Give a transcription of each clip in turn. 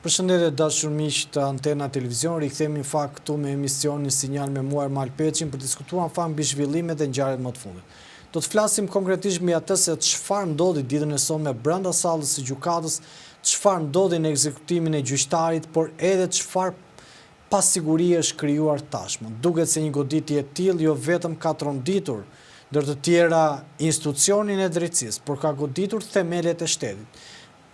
Përshëndetje të dashur miq të Antena Televizion, rikthehemi në fakt këtu me emisionin Sinjal me mua Ermal Peçin për të diskutuar në fakt mbi zhvillimet dhe ngjarjet më të fundit. Do të flasim konkretisht mbi atë se çfarë ndodhi ditën e sotme brenda sallës së gjykatës, çfarë ndodhi në ekzekutimin e gjyqtarit, por edhe çfarë pasigurie është krijuar tashmë. Duket se një goditje e tillë jo vetëm ka tronditur, ndër të tjera, institucionin e drejtësisë, por ka goditur themelet e shtetit.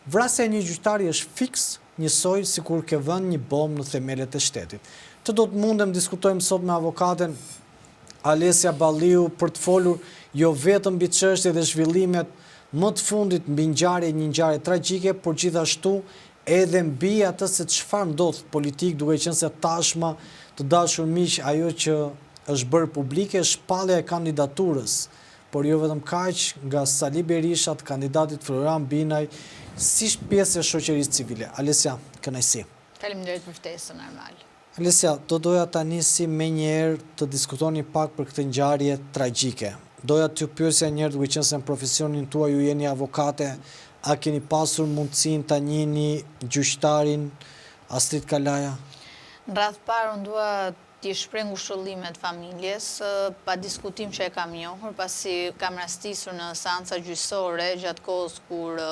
Vrasja e një gjyqtari është fiks njësoj sikur ke vënë një bombë në themelet e shtetit. Këtë do të mundem diskutojmë sot me avokaten Alesia Balliu për të folur jo vetëm mbi çështjet dhe zhvillimet më të fundit mbi ngjarje një ngjarje tragjike, por gjithashtu edhe mbi atë se çfarë ndodh politikë duke qenë se tashmë të dashur miq ajo që është bërë publike është shpallja e kandidaturës por jo vetëm kaq nga Sali Berisha të kandidatit Florian Binaj si pjesë e shoqërisë civile. Alesia, kënaqësi. Faleminderit për ftesën, Ermal. Alesia, do doja ta nisim menjëherë të diskutonim pak për këtë ngjarje tragjike. Doja t'ju pyesja njëherë duke qenë se në profesionin tuaj ju jeni avokate, a keni pasur mundësinë ta njihni gjyqtarin Astrit Kalaja? Në radhë të parë unë dua t'i shpreh ngushëllimet familjes, pa diskutim që e kam njohur, pasi kam rastisur në seanca gjyqësore gjatë kohës kur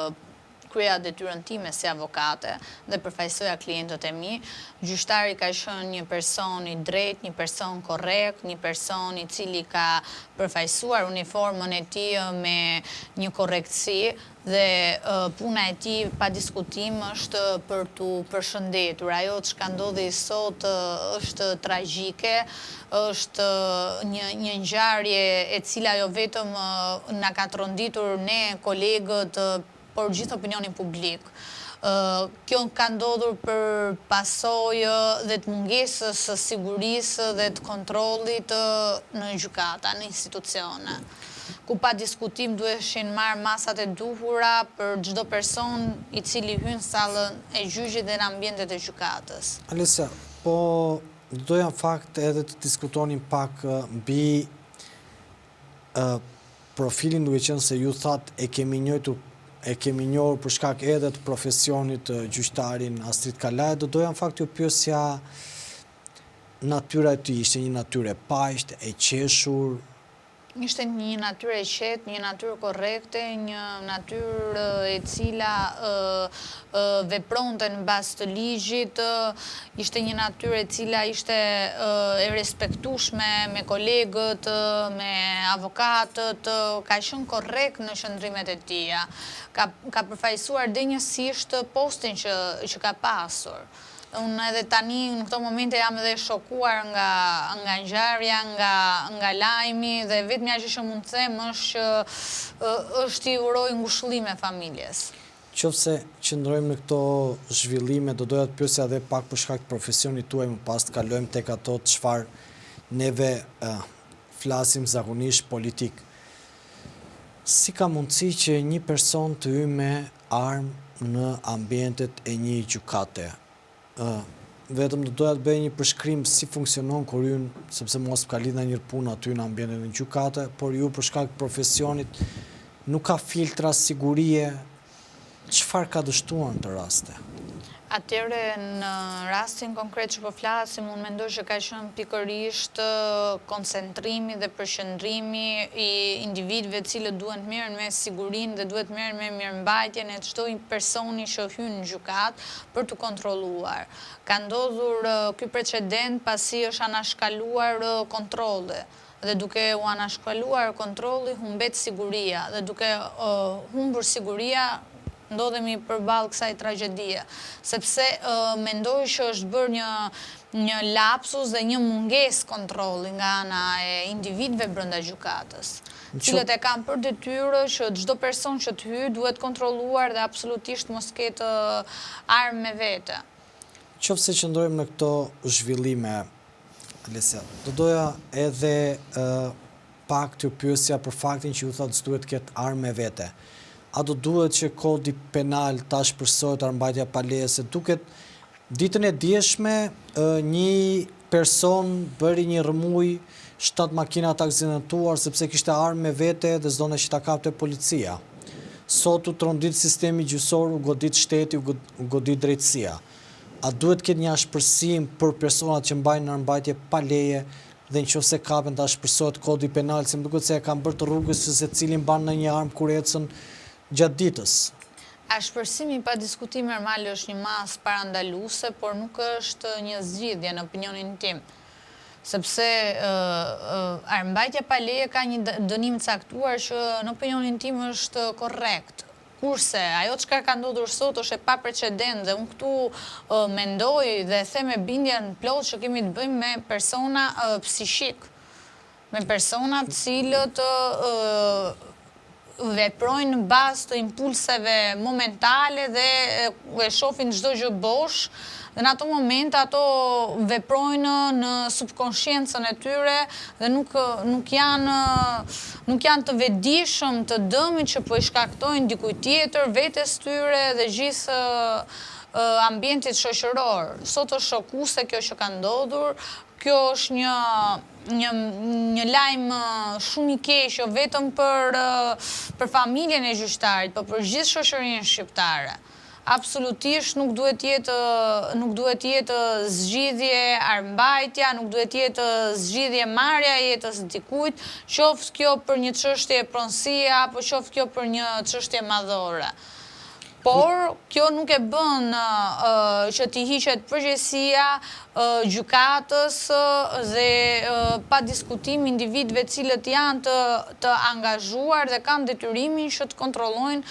kryeja detyrën time si avokate dhe përfaqësoja klientët e mi. Gjyqtari ka qenë një person i drejtë, një person korrekt, një person i cili ka përfaqësuar uniformën e tij me një korrektësi dhe puna e tij pa diskutim është për t'u përshëndetur. Ajo çka ndodhi sot është tragjike, është një një ngjarje e cila jo vetëm na ka tronditur ne kolegët, por gjithë opinionin publik. Kjo ka ndodhur për pasojë dhe të mungesës së sigurisë dhe të kontrollit në gjykata, në institucione, ku pa diskutim duheshin marrë masat e duhura për çdo person i cili hyn në sallën e gjyqit dhe në ambientet e gjykatës. Alesia, po do doja në fakt edhe të diskutonim pak mbi profilin duke qenë se ju thatë e kemi njojtur e kemi njohur për shkak edhe të profesionit gjyqtarin Astrit Kalaja, do doja në fakt t'ju pyesja natyra e tij ishte një natyrë e paqtë, e qeshur, Ishte një natyrë e qetë, një natyrë korrekte, një natyrë e cila vepronte në bazë të ligjit, ishte një natyrë e cila ishte e respektueshme me kolegët, me avokatët, ka qenë korrekt në qëndrimet e tija, ka ka përfaqësuar denjësisht postin që që ka pasur. Unë edhe tani në këto momente jam edhe e shokuar nga nga ngjarja, nga nga lajmi dhe e vetmja gjë që mund të them është që është t'i uroj ngushëllime familjes. Qoftë se qëndrojmë në këto zhvillime, do doja të pyesja edhe pak për shkak të profesionit tuaj, më pas të kalojmë tek ato çfarë neve flasim zakonisht politikë. Si ka mundësi që një person të hyjë me armë në ambientet e një gjykate? Ë, vetëm do doja të bëja një përshkrim si funksionon kur hyn, sepse mua s'më ka lidhur ndonjëherë punë aty në ambientet e një gjykate, por ju për shkak të profesionit nuk ka filtra sigurie, çfarë ka dështuar në këto raste? Atëherë në rastin konkret që po flasim, unë mendoj që ka qenë pikërisht koncentrimi dhe përqendrimi i individëve të cilët duhen të merren me sigurinë dhe duhet të merren me mirëmbajtjen e çdo personi që hyn në gjykatë për t'u kontrolluar. Ka ndodhur ky precedent pasi është anashkaluar kontrolli dhe duke u anashkaluar kontrolli humbet siguria dhe duke humbur siguria ndodhemi përballë kësaj tragjedie, sepse mendoj që është bërë një një lapsus dhe një mungesë kontrolli nga ana e individëve brenda gjykatës. Të cilët e kanë për detyrë që çdo person që të hyjë duhet kontrolluar dhe absolutisht mos ketë armë me vete. Qoftë se qëndrojmë në këto zhvillime, Alesia, do doja edhe pak t'ju pyesja për faktin që ju thatë s'duhet të ketë armë me vete. A do duhet që kodi penal të ashpërsohet armëmbajtja pa leje se duket ditën e djeshme një person bëri një rrëmujë, 7 makina të aksidentuar sepse kishte armë me vete dhe s'donte që ta kapte policia. Sot u trondit sistemi gjyqësor, u godit shteti, u godit drejtësia. A duhet të ketë një ashpërsim për personat që mbajnë armëmbajtje pa leje dhe në qoftë se kapen të ashpërsohet kodi penal, se më duket se e kanë bërë të rrugës që secili mban ndonjë armë kur ecën gjatë ditës. Ashpërsimi pa diskutim Ermal është një masë parandaluese, por nuk është një zgjidhje në opinionin tim. Sepse armëmbajtja pa leje ka një dënim të caktuar që në opinionin tim është korrekt. Kurse, ajo çka ka ndodhur sot është e paprecedentë dhe unë këtu mendoj dhe e them me bindjen e plotë që kemi të bëjmë me persona psikikë, me persona të cilët veprojnë në bazë të impulseve momentale dhe e shofin çdo gjë bosh dhe në ato momente ato veprojnë në subkonshiencën e tyre dhe nuk nuk janë nuk janë të vetëdijshëm të dëmit që po i shkaktojnë dikujt tjetër, vetes tyre dhe gjithë ambientit shoqëror. Sot është shokuese kjo që ka ndodhur, kjo është një një një lajm shumë i keq jo vetëm për për familjen e gjyqtarit, po për gjithë shoqërinë shqiptare. Absolutisht nuk duhet të jetë nuk duhet të jetë zgjidhje armëmbajtja, nuk duhet të jetë zgjidhje marrja e jetës së dikujt, qoftë kjo për një çështje pronësie apo qoftë kjo për një çështje madhore. Por, kjo nuk e bën që t'i hiqet përgjegjësia gjykatës dhe pa diskutim individëve të cilët janë të të angazhuar dhe kanë detyrimin që të kontrollojnë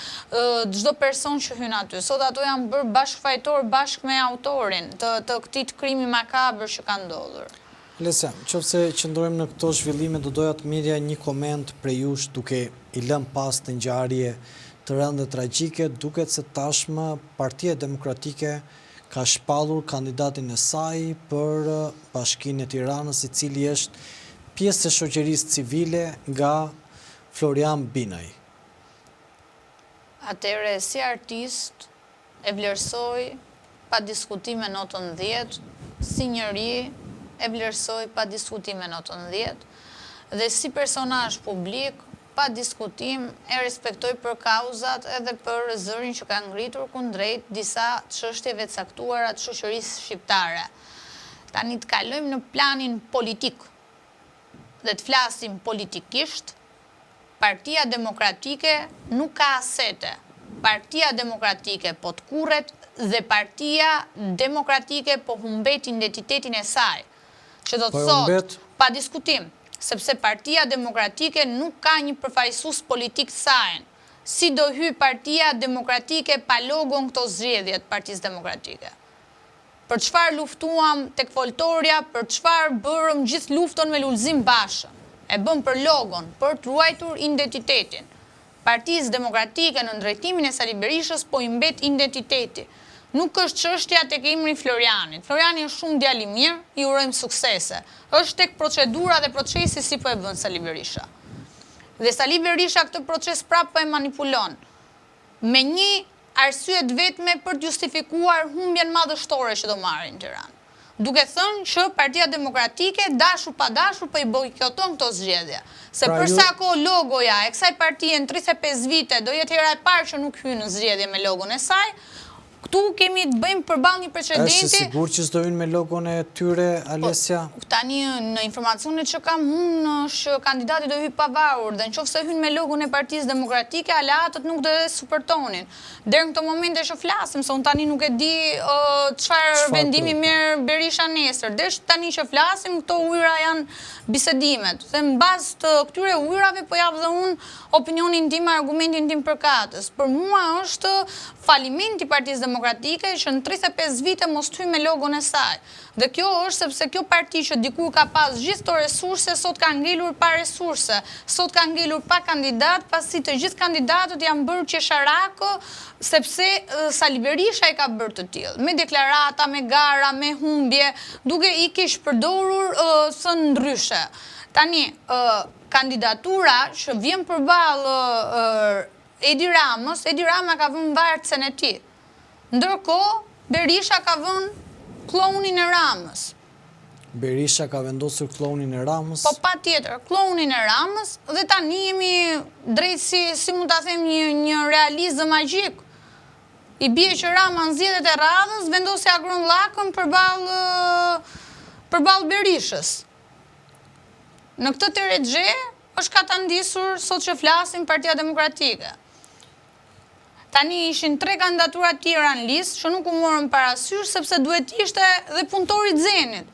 çdo person që hyn aty. Sot ato janë bërë bashkëfajtorë bashkë me autorin të të këtij krimi makabër që ka ndodhur. Alesia, qoftë se qëndrojmë në këto zhvillime do doja të merrja një koment prej jush duke i lënë pas këtë ngjarje të rëndë dhe tragjike, duket se tashmë Partia Demokratike ka shpallur kandidatin e saj për Bashkinë e Tiranës, i cili është pjesë e shoqërisë civile nga Florian Binaj. Atëherë si artist e vlerësoj pa diskutim me notën dhjetë, si njeri e vlerësoj pa diskutim me notën dhjetë dhe si personazh publik pa diskutim e respektoj për kauzat edhe për zërin që ka ngritur kundrejt disa çështjeve të caktuara të shoqërisë shqiptare. Tani të kalojmë në planin politik dhe të flasim politikisht, Partia Demokratike nuk ka asete, Partia Demokratike po tkurret dhe Partia Demokratike po humbet identitetin e saj, që do të thotë, pa diskutim, sepse Partia Demokratike nuk ka një përfaqësues politik të sajin. Si do hyjë Partia Demokratike pa logon këto zgjedhje të Partisë Demokratike? Për çfarë luftuam tek foltorja, për çfarë bërëm gjithë luftën me Lulzim Bashën? E bëmë për logon, për të ruajtur identitetin. Partisë Demokratike nën drejtimin e Sali Berishës po i humbet identiteti. Nuk është çështja tek emri i Florianit. Floriani është shumë djalë i mirë, i urojmë suksese. Është tek procedura dhe procesi si po e bën Sali Berisha. Dhe Sali Berisha këtë proces prapë po e manipulon. Me një arsye të vetme për të justifikuar humbjen madhështore që do marrin në Tiranë. Duke thënë që Partia Demokratike, dashur pa dashur, po i bojkoton këto zgjedhje. Se pra për sa kohë logoja e kësaj partie në 35 vite do jetë hera e parë që nuk hyn në zgjedhje me logon e saj, këtu kemi të bëjmë përballë një precedenti. Është e sigurt që s'do hyjnë me logon e tyre, po, Alesia? Tani, në informacionet që kam unë, është që kandidati do hyjë pavarur dhe në qoftë se hyn me logon e Partisë Demokratike, aleatët nuk do e suportonin. Deri në këto momente që flasim, se unë tani nuk e di çfarë vendimi merr Berisha nesër. Deri tani që flasim, këto ujëra janë bisedimet. Dhe në bazë të këtyre ujërave po jap dhe unë opinionin tim, argumentin tim përkatës. Për mua është faliment i Partisë Demokratike që në 35 vite mos të hyjë me logon e saj. Dhe kjo është sepse kjo parti që dikur ka pas gjithë këto resurse, sot ka ngelur pa resurse, sot ka ngelur pa kandidat, pasi të gjithë kandidatët janë bërë qesharakë, sepse Sali Berisha i ka bërë të tillë, me deklarata, me gara, me humbje, duke i keqpërdorur thënë ndryshe. Tani, kandidatura që vjen përballë Edi Ramës, Edi Rama ka vënë vartësen e tij. Ndërkohë, Berisha ka vënë kllounin e Ramës. Berisha ka vendosur kllounin e Ramës? Po patjetër, kllounin e Ramës dhe tani jemi drejt si si mund ta them një një realizëm magjik. I bie që Rama në zgjedhjet e radhës vendosi Agron Llakën përballë përballë Berishës. Në këtë terexhe është katandisur sot që flasim Partia Demokratike. Tani ishin tre kandidatura tjera në listë që nuk u morën parasysh sepse duhet të ishte dhe punëtori i Zenit.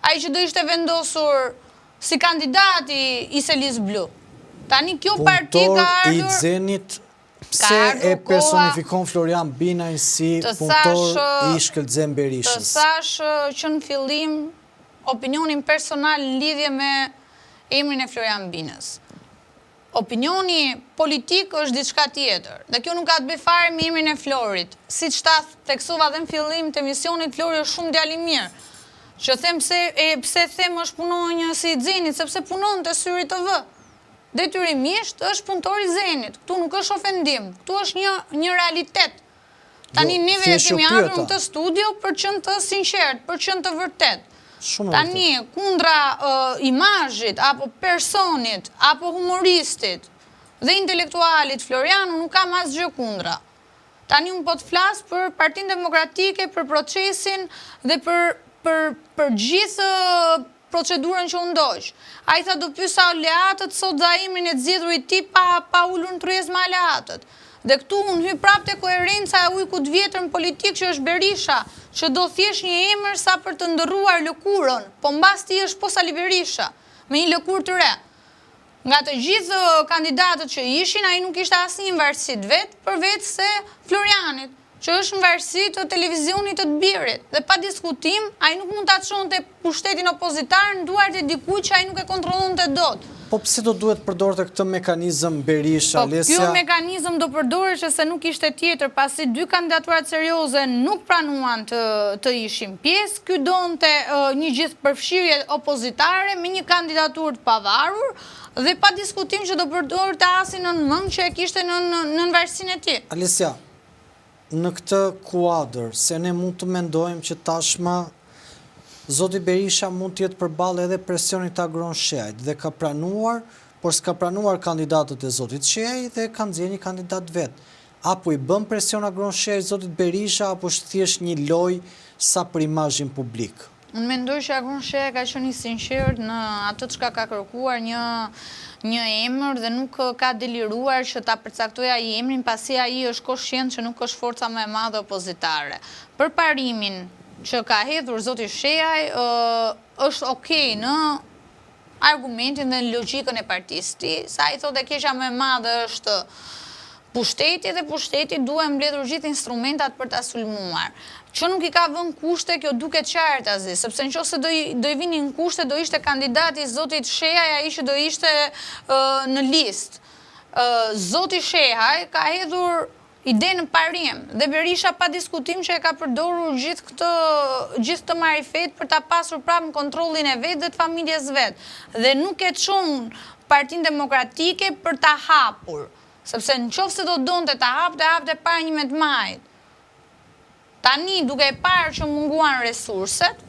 Ai që do ishte vendosur si kandidat i, i selisë blu. Tani kjo parti ka ardhur... I Zenit pse e personifikon Florian Binaj si punëtor i Shkëlzen Berishës? Të thashë që në fillim opinionin personal në lidhje me emrin e Florian Binës. Opinioni politik është diçka tjetër. Dhe kjo nuk ka të bëjë fare me emrin e Florit. Siç ta theksova dhe në fillim të emisionit, Flori është shumë djalë i mirë. Që them pse e pse them është punonjës i Zenit, sepse punon te Syri TV. Detyrimisht është punëtor i Zenit. Këtu nuk është ofendim, këtu është një një realitet. Tani jo, neve kemi ardhur në këtë studio për qenë të sinqertë, për qenë të vërtetë. Tani, kundra imazhit, apo personit, apo humoristit dhe intelektualit Florian, unë nuk kam asgjë kundra. Tani unë po të flas për Partinë Demokratike, për procesin dhe për, për, për gjithë procedurën që u ndoq. Ai tha do pyes aleatët, sot dha emrin e të zgjedhurit të tij pa pa ulur në tryezë me aleatët. Dhe këtu unë hyj prapë te koherenca e ujkut të vjetër në politikë që është Berisha, që do thjesht një emër sa për të ndërruar lëkurën, po mbas tij është po Sali Berisha, me një lëkurë të re. Nga të gjithë kandidatët që ishin, ai nuk kishte asnjë në varësi të vet, përveç se Florianit, që është në varësi të televizionit të të birit. Dhe pa diskutim, ai nuk mund ta çonte pushtetin opozitar në duart e dikujt që ai nuk e kontrollonte dot. Po pse do duhet të përdorte këtë mekanizëm Berisha, Po ky mekanizëm do përdoreshe se nuk ishte tjetër, pasi dy kandidaturat serioze nuk pranuan të të ishin pjesë, ky donte një gjithëpërfshirje opozitare me një kandidaturë të pavarur dhe pa diskutim që do përdorte asin nën mëngë që e kishte nën nën varësinë e tij. Alesia, në këtë kuadër, se ne mund të mendojmë që tashmë zoti Berisha mund të jetë përballë edhe presionit të Agron Shehajt dhe ka pranuar, por s'ka pranuar kandidatët e zotit Shehaj dhe ka nxjerrë një kandidat vetë. Apo i bën presion Agron Shehaj zotit Berisha apo është thjesht një lojë sa për imazhin publik? Unë mendoj që Agron Shehaj ka qenë i sinqertë në atë çka ka kërkuar një një emër dhe nuk ka deliruar që ta përcaktojë ai emrin pasi ai është koshient që nuk është forca më e madhe opozitare. Për parimin që ka hedhur zoti Shehaj është ok në argumentin dhe në logjikën e partisë së tij, se ai thotë e keqja më e madhe është pushteti dhe pushteti duhen mbledhur gjithë instrumentat për ta sulmuar. Që nuk i ka vënë kushte, kjo duket qartazi, sepse në qoftë se do i, do i vinin kushte, do ishte kandidati i zotit Shehaj ai që do ishte në listë. Zoti Shehaj ka hedhur Ide në parim, dhe Berisha pa diskutim që e ka përdorur gjithë këtë gjithë këtë marifet për ta pasur prapë në kontrollin e vet dhe të familjes vet. Dhe nuk e çon Partinë Demokratike për ta hapur. Sepse në qoftë se do donte ta hapte, hapte para 11 majit. Tani duke e parë që munguan resurset,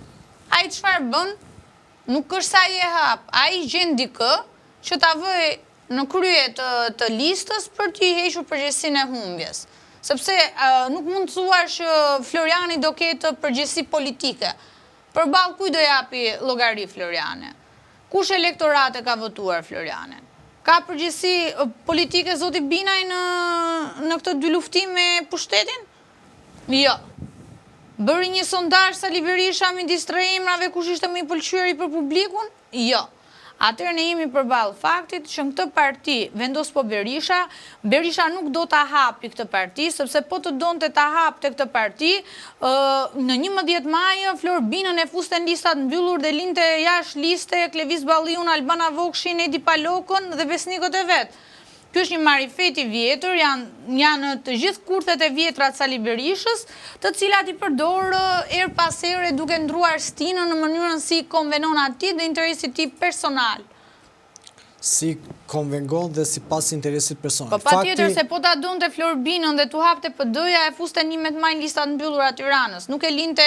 ai çfarë bën? Nuk është se ai e hap, ai gjen dikë që ta vëjë në krye të të listës për t'i hequr përgjegjësinë e humbjes. Sepse nuk mund të thuash që Floriani do ketë përgjegjësi politike. Përballë kujt do japi llogari Floriani? Kush elektorat e ka votuar Florianin? Ka përgjegjësi politike zoti Binaj në në këtë dyluftim me pushtetin? Jo. Bëri një sondazh Sali Berisha midis tre emrave kush ishte më i pëlqyeri për publikun? Jo. Atëherë ne jemi përballë faktit që në këtë parti vendos po Berisha, Berisha nuk do ta hapi këtë parti, sepse po të donte ta hapte këtë parti, në 11 maj Flor Binën e fuste në lista të mbyllur dhe linte jashtë liste Klevis Balliun, Albana Vokshin, Edi Palokën dhe besnikët e vet. Ky është një marifet i vjetër, janë janë të gjithë kurthet e vjetra të Sali Berishës, të cilat i përdor herë pas here duke ndruar stinën në mënyrën si i konvenon atij dhe interesit të tij personal. Si konvenon dhe sipas interesit personal. Po patjetër se po ta donte Flor Binën dhe t'u hapte PD-ja e fuste 11 maj në lista të mbyllura të Tiranës. Nuk e linte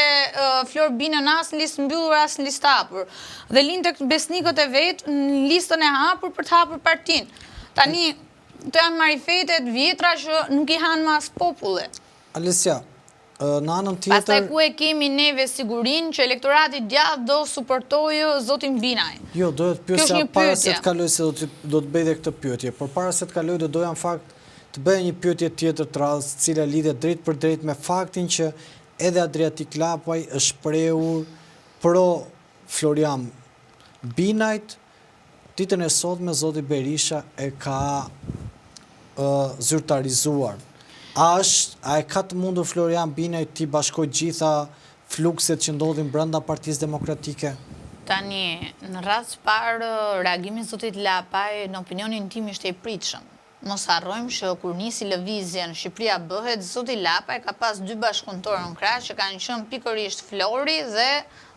Flor Binën as në listë të mbyllur as në listë të hapur. Dhe linte besnikët e vet në listën e hapur për të hapur partinë. Tani, këto janë marifete të vjetra që nuk i han më as populli. Alesia, në anën tjetër... Pastaj ku e kemi neve sigurinë që elektorati i djathtë do suportojë zotin Binaj? Jo, doja të pyesja para se të kaloj se do të bëj dhe këtë pyetje, por para se të kaloj do doja në fakt të bëja një pyetje tjetër të radhës, e cila lidhet drejtpërdrejt me faktin që edhe Adriatik Lapaj është shprehur pro Florian Binajt, Ditën e sotme zoti Berisha e ka zyrtarizuar. A është, a e ka të mundur Florian Binaj t'i bashkojë gjitha flukset që ndodhin brenda Partisë Demokratike? Tani, në radhë të parë, reagimi i zotit Lapaj, në opinionin tim ishte i pritshëm. Mos harrojmë që kur nisi lëvizjen Shqipëria bëhet, zoti Lapaj ka pas dy bashkëpunëtorë në krah që kanë qenë pikërisht Flori dhe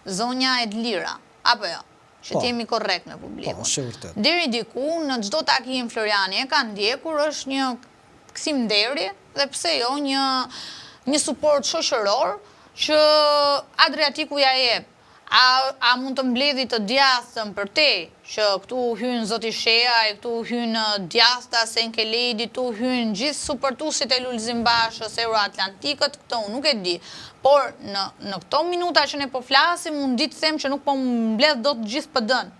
zonja Edlira. Apo jo? Që të jemi korrekt me publikun. Po, është e vërtetë. Deri diku, në çdo takim Floriani e ka ndjekur, është një kthim nderi dhe pse jo një një suport shoqëror që Adriatiku ia jep. A a mund të mbledhi të djathtën përtej, që këtu hyn zoti Shehaj, këtu hyn djathtas Enkelejdi, këtu hyn gjithë suportuesit e Lulzim Bashës, euroatlantikët, këtë unë nuk e di. Por në në këto minuta që ne po flasim, unë di të them që nuk po mbledh dot gjithë PD-në.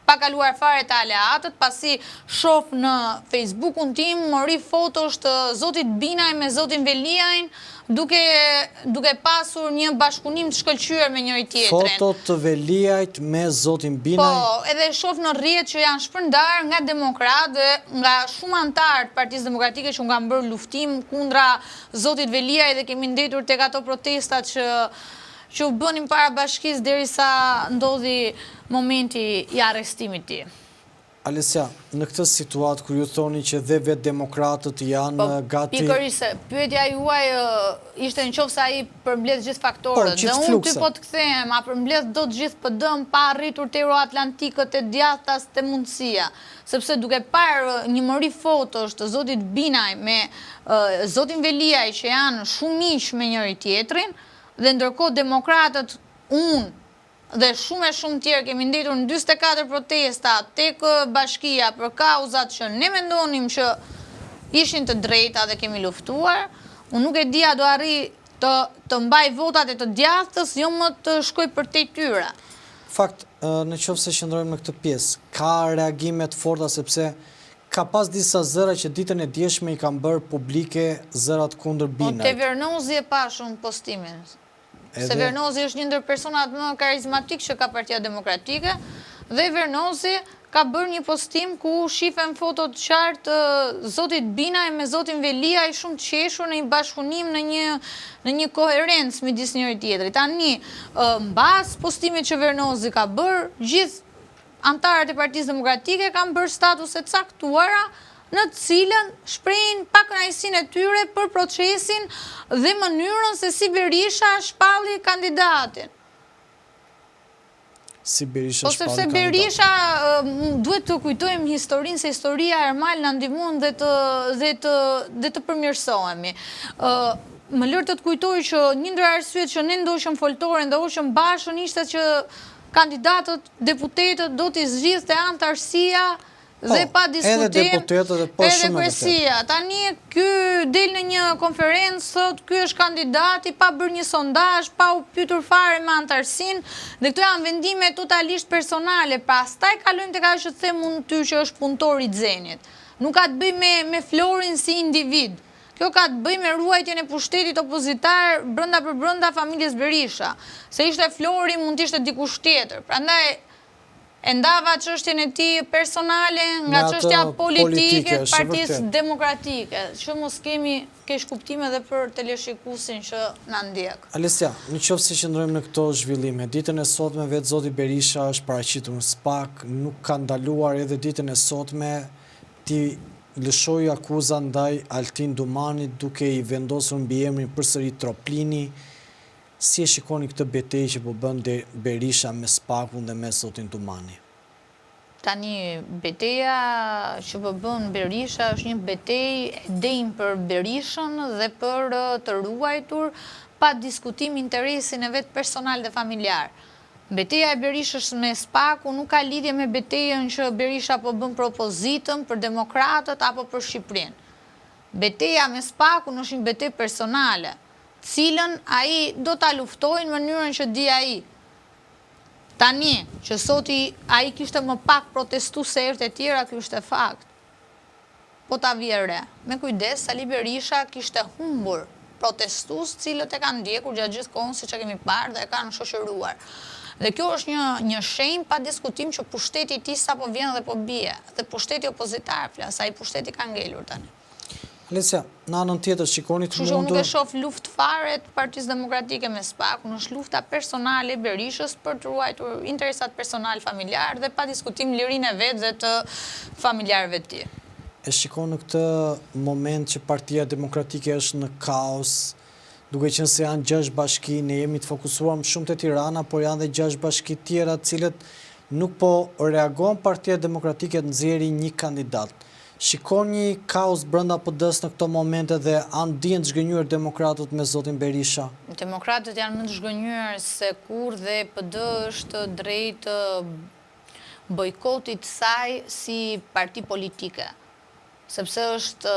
Pa kaluar fare te aleatët, pasi shoh në Facebookun tim mori fotosh të zotit Binaj me zotin Veliajn, duke duke pasur një bashkëpunim të shkëlqyer me njëri-tjetrin. Foto të Veliajt me zotin Binaj. Po, edhe shoh në rrjet që janë shpërndarë nga demokratë dhe nga shumë anëtarë të Partisë Demokratike që unë kam bërë luftim kundra zotit Veliaj dhe kemi ndejtur tek ato protestat që që u bënin para bashkisë derisa ndodhi momenti i arrestimit të tij. Alesia, në këtë situatë kur ju thoni që dhe vetë demokratët janë Po, gati... pikërisht se pyetja juaj ishte në qoftë se ai përmbledh gjithë faktorët. Po, gjithë Dhe unë ty flukset. po të kthehem, a përmbledh dot gjithë PD-n pa arritur te euroatlantikët, te djathtas, te mundësia. Sepse duke parë një mori fotosh të zotit Binaj me zotin Veliaj që janë shumë miq me njëri-tjetrin dhe ndërkohë demokratët unë dhe shumë e shumë tjerë kemi ndejtur në 44 protesta tek bashkia për kauzat që ne mendonim që ishin të drejta dhe kemi luftuar, unë nuk e di a do arrijë të të mbajë votat e të djathtës, jo më të shkojë përtej tyre. Fakt, në qoftë se qëndrojmë në këtë pjesë, ka reagime të forta sepse ka pas disa zëra që ditën e djeshme i kanë bërë publike zërat kundër Po te Binajt. Vernozi e pashë unë postimin. Se Edhe Vernozi është një ndër personat më karizmatikë që ka Partia Demokratike dhe Vernozi ka bërë një postim ku shifen fotot qartë të zotit Binaj me zotin Veliaj shumë të qeshur në një bashkëpunim në një në një koherencë midis njëri-tjetrit. Tani, mbas postimit që Vernozi ka bërë, gjithë anëtarët e Partisë Demokratike kanë bërë statuse të caktuara në të cilën shprehin pakënaqësinë e tyre për procesin dhe mënyrën se si Berisha shpalli kandidatin. Si Berisha Po shpalli sepse kandidatin. Berisha duhet të kujtojmë historinë se historia Ermal na ndihmon dhe të dhe të dhe të përmirësohemi. Ë më lër të të kujtoj që një ndër arsyet që ne ndoqëm foltoren dhe hoqëm Bashën ishte që kandidatët, deputetët do t'i zgjidhte anëtarësia Po, dhe pa edhe diskutim deputetët dhe po edhe shumë e vërtetë. kryesia. Tani ky del në një konferencë thotë ky është kandidati pa bërë një sondazh, pa u pyetur fare me anëtarësinë dhe këto janë vendime totalisht personale. Pastaj kalojmë tek ajo që të them unë ty që është punëtor i Xenit. Nuk ka të bëjë me me Florin si individ. Kjo ka të bëjë me ruajtjen e pushtetit opozitar brenda për brenda familjes Berisha. Se ishte Flori, mund të ishte dikush tjetër. Prandaj e ndava çështjen e tij personale nga çështja politike të Partisë Demokratike, që mos kemi keqkuptime dhe për teleshikuesin që na ndjek. Alesia, në qoftë se qëndrojmë në këto zhvillime, ditën e sotme vetë zoti Berisha është paraqitur në SPAK, nuk ka ndaluar edhe ditën e sotme t'i lëshojë akuza ndaj Altin Dumanit duke i vendosur mbiemrin përsëri Troplini, si e shikoni këtë betejë që po bën Berisha me SPAK-un dhe me zotin Dumani? Tani, beteja që po bën Berisha është një betejë e denjë për Berishën dhe për të ruajtur pa diskutim interesin e vet personal dhe familjar. Beteja e Berishës me SPAK-un nuk ka lidhje me betejën që Berisha po bën për opozitën, për demokratët apo për Shqipërinë. Beteja me SPAK-un është një betejë personale. Cilën ai do ta luftojë në mënyrën që di ai. Tani, që sot ai kishte më pak protestues se herët e tjera, ky është fakt. Po ta vije re, me kujdes, Sali Berisha kishte humbur protestues të cilët e kanë ndjekur gjatë gjithë kohën siç e kemi parë dhe e kanë shoqëruar. Dhe kjo është një një shenjë pa diskutim që pushteti i tij sapo vjen dhe po bie. Dhe pushteti opozitar flas, ai pushteti ka ngelur tani. Alesia, në anën tjetër shikoni të mundur... Kështu që unë nuk e shoh luftë fare të Partisë Demokratike me SPAK-un, është lufta personale e Berishës për të ruajtur interesat personalë familjarë dhe pa diskutim lirinë e vet dhe të familjarëve të tij. E shikon në këtë moment që Partia Demokratike është në kaos, duke qenë se janë 6 bashki, ne jemi të fokusuar më shumë te Tirana, por janë dhe 6 bashki tjera të cilët nuk po reagon Partia Demokratike të nxjerrë një kandidat. Shikon një kaos brenda PD-së në këto momente dhe a ndihen të zhgënjyer demokratët me zotin Berisha? Demokratët janë më të zhgënjyer se kurrë dhe PD është drejt bojkotit të saj si parti politike. Sepse është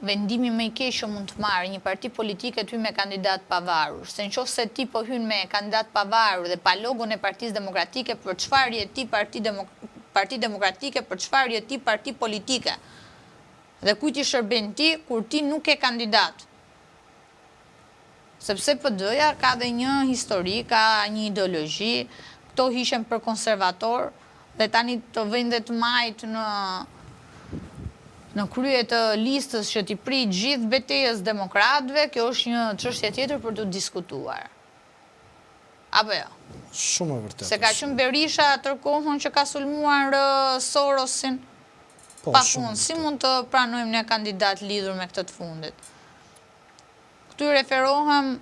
vendimi më i keq që mund të marrë një parti politike të hyjë me kandidat të pavarur. Se në qoftë se ti po hyn me kandidat të pavarur dhe pa logon e Partisë Demokratike për çfarë je ti parti Parti Demokratike për çfarë je ti parti politike dhe kujt i shërben ti kur ti nuk ke kandidat sepse PD-ja ka dhe një histori ka një ideologji këto hiqen për konservatorë dhe tani të vëjnë dhe të majtë në në krye të listës që t'i prijë gjithë betejës demokratëve kjo është një çështje tjetër për t'u diskutuar. Apo jo? Shumë e vërtetë. Se ka qenë Berisha tërë kohën që ka sulmuar Sorosin. Po, pa fund, si mund të pranojmë ne kandidat lidhur me këtë të fundit? Këtu i referohem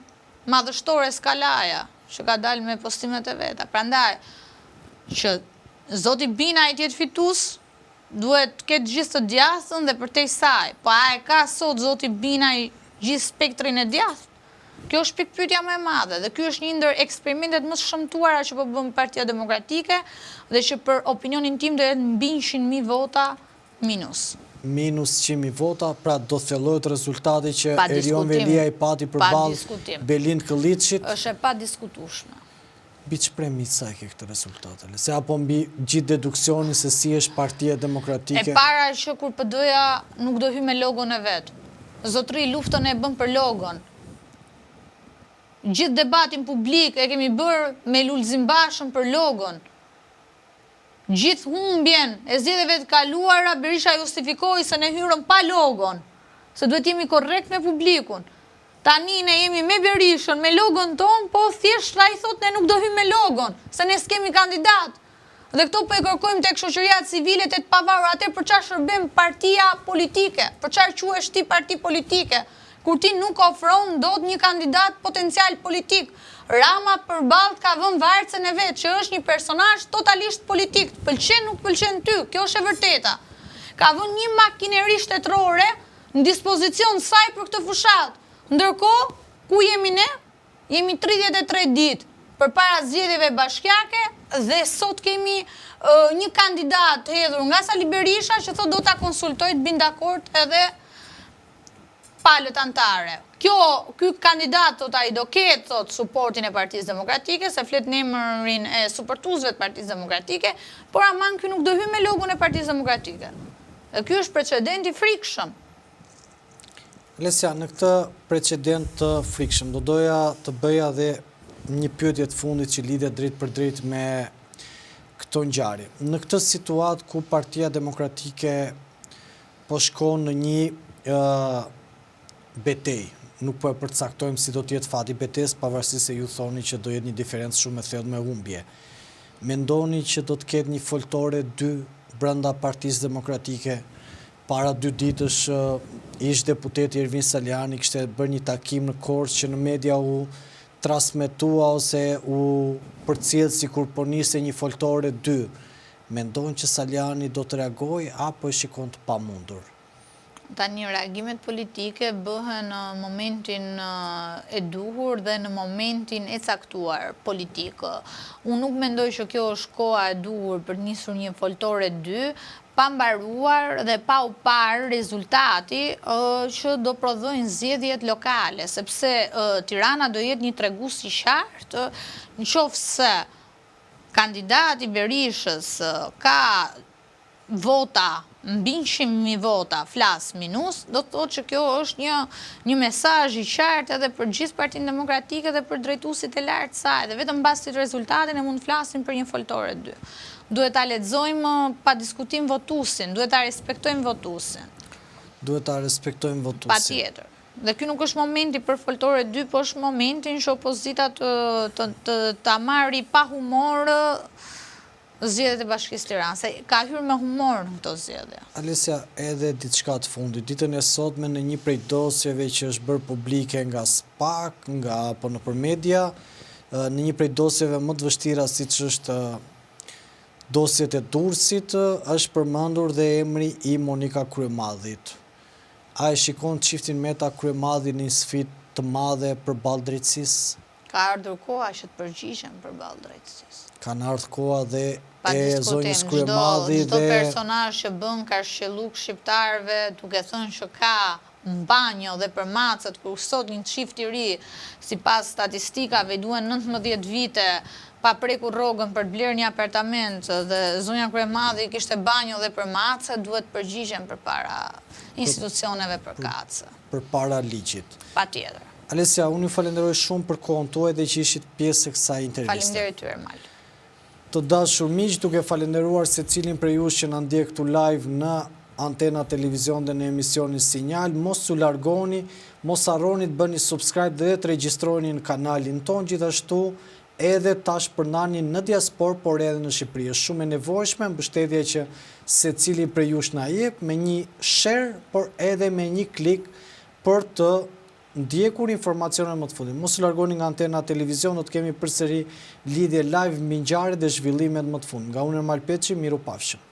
madhështores Kalaja, që ka dalë me postimet e veta. Prandaj, që zoti Binaj të jetë fitues, duhet të ketë gjithë të djathtën dhe përtej saj. Po a e ka sot zoti Binaj gjithë spektrin e djathtë? Kjo është pikëpyetja më e madhe dhe ky është një ndër eksperimentet më të shëmtuara që po bën Partia Demokratike dhe që për opinionin tim do jetë mbi 100.000 vota minus. Minus 100.000 vota, pra do thellohet rezultati që Erion Veliaj pati përballë Belind Këlliçit. Është e padiskutueshme. Mbi ç'premisë e ke këtë rezultat, Alesia, apo mbi gjithë deduksionin se si është Partia Demokratike? E para që kur PD-ja nuk do hyjë me logon e vet. Zotëri, luftën e bën për logon. Gjithë debatin publik e kemi bërë me Lulzim Bashën për logon. Gjithë humbjen e zgjedhjeve të kaluara Berisha justifikoi se ne hyrëm pa logon, se duhet të jemi korrekt me publikun. Tani ne jemi me Berishën, me logon tonë, po thjesht ai thotë ne nuk do hyjmë me logon, se ne s'kemi kandidat. Dhe këto po e kërkojmë tek shoqëria civile te të pavarur, atëherë për çfarë shërben partia politike? Për çfarë quhesh ti parti politike? Kur ti nuk ofron dot një kandidat potencial politik. Rama përballë të ka vënë vartësen e vet, që është një personazh totalisht politik, të pëlqen nuk të pëlqen ty, kjo është e vërteta. Ka vënë një makineri shtetërore në dispozicion të saj për këtë fushatë. Ndërkohë, ku jemi ne? Jemi 33 ditë përpara zgjedhjeve bashkiake dhe sot kemi një kandidat të hedhur nga Sali Berisha që thotë do ta konsultojë të bien dakord edhe palët anëtare. Kjo, ky kandidat, thotë ai, do ketë, thotë, suportin e Partisë Demokratike, se flet në emrin e suportuesve të Partisë Demokratike, por aman ky nuk do hyjë me logon e Partisë Demokratike. Dhe ky është precedent i frikshëm. Alesia, në këtë precedent të frikshëm, do doja të bëja dhe një pyetje të fundit që lidhet drejtpërdrejt me këto ngjarje. Në këtë situatë ku Partia Demokratike po shkon në një betejë, nuk po e përcaktojmë si do të jetë fati i betejës, pavarësisht se ju thoni që do jetë një diferencë shumë e thellë me humbje. Mendoni që do të ketë një foltore 2 brenda Partisë Demokratike? Para dy ditësh ish deputeti Ervin Salianji kishte bërë një takim në Korçë që në media u transmetua ose u përcjell sikur po niste një foltore 2. Mendon që Salianji do të reagojë apo e shikon të pamundur? Tani reagimet politike bëhen në momentin e duhur dhe në momentin e caktuar politik. Unë nuk mendoj që kjo është koha e duhur për të nisur një foltore 2, pa mbaruar dhe pa u parë rezultati që do prodhojnë zgjedhjet lokale, sepse Tirana do jetë një tregues i qartë në qoftë se kandidati i Berishës ka vota, mbi 100.000 vota, plus minus, do të thotë që kjo është një një mesazh i qartë edhe për gjithë Partinë Demokratike dhe për drejtuesit e lartë të saj, dhe vetëm mbas këtij rezultati ne mund të flasim për një foltore dy. Duhet ta lexojmë pa diskutim votuesin, duhet ta respektojmë votuesin. Duhet ta respektojmë votuesin. Patjetër. Dhe ky nuk është momenti për foltore dy, po është momenti që opozita të të të ta marri pa humor zgjedhjet e Bashkisë Tiranë, se ka hyrë me humor në këto zgjedhje. Alesia, edhe diçka të fundit. Ditën e sotme në një prej dosjeve që është bërë publike nga SPAK, nga apo nëpër media, në një prej dosjeve më të vështira siç është dosjet e Durrësit, është përmendur dhe emri i Monika Kryemadhit. A e shikon çiftin Meta Kryemadhi në një sfidë të madhe përballë drejtësisë? Ka ardhur koha që të përgjigjen përballë drejtësisë. Kanë ardhur koha dhe e zonjës Kryemadhi dhe... Çdo personazh që bën karshillëk shqiptarëve duke thënë që ka banjo dhe për macet, kur sot një çift i ri, sipas statistikave, i duhen 19 vite pa prekur rrogën për të blerë një apartament dhe zonja Kryemadhi kishte banjo dhe për macet, duhet të përgjigjen përpara institucioneve përkatëse. Përpara ligjit. Patjetër. Alesia, unë ju falenderoj shumë për kohën tuaj dhe që ishit pjesë e kësaj interviste. Faleminderit ty Ermal. Të dashur miq, duke falenderuar secilin prej jush që na ndjek këtu live në Antena Televizion dhe në emisionin Sinjal, mos u largoni, mos harroni të bëni subscribe dhe të regjistroheni në kanalin tonë, gjithashtu edhe ta shpërndani në diasporë, por edhe në Shqipëri. Është shumë e nevojshme mbështetja që secili prej jush na jep me një share, por edhe me një klik për të ndjekur informacionet më të fundit. Mos u largoni nga Antena Televizion, do të kemi përsëri lidhje live mbi ngjarjet dhe zhvillimet më të fundit. Nga unë Ermal Peçi, mirupafshim.